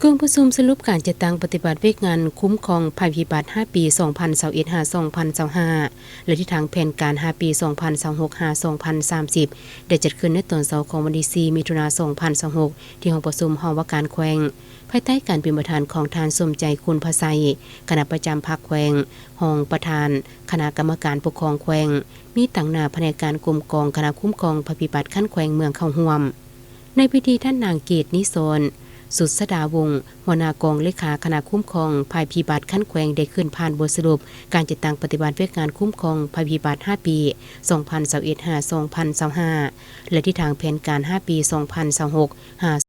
ກອງປະຊຸມສະຫຼຸບການຈັດຕັ້ງປະຕິບັດວຽກງານຄຸ້ມຄອງໄພພິບັດຫ້າປີ ສອງພັນຊາວເອັດ ຫາ ສອງພັນຊາວຫ້າ ແລະ ທິດທາງແຜນການຫ້າປີ ສອງພັນຊາວຫົກ ຫາ ສອງພັນສາມສິບ ໄດ້ຈັດຂຶ້ນໃນຕອນເຊົ້າຂອງວັນທີສີ່ ມິຖຸນາ ສອງພັນຊາວຫົກ ທີ່ຫ້ອງປະຊຸມຫ້ອງວ່າການແຂວງ ພາຍໃຕ້ການເປັນປະທານຂອງທ່ານ ສົມໃຈ ຄຸນພະໄຊ ຄະນະປະຈຳພັກແຂວງ, ຮອງປະທານຄະນະກຳມະການປົກຄອງແຂວງ, ມີຕາງໜ້າພະແນກການກົມກອງຄະນະຄຸ້ມຄອງໄພພິບັດຂັ້ນແຂວງເມືອງເຂົ້າຮ່ວມ. ໃນພິທີ ທ່ານນາງ ເກດນິສອນ ສຸດສະດາວົງ ຫົວໜ້າກອງເລຂາຄະນະຄຸ້ມຄອງໄພພິບັດຂັ້ນແຂວງ ໄດ້ຂຶ້ນຜ່ານບົດສະຫຼຸບການຈັດຕັ້ງປະຕິບັດວຽກງານຄຸ້ມຄອງໄພພິບັດຫ້າປີ ສອງພັນຊາວເອັດ ຫາ ສອງພັນຊາວຫ້າ ແລະ ທິດທາງແຜນການຫ້າປີ ສອງພັນຊາວຫົກ ຫາ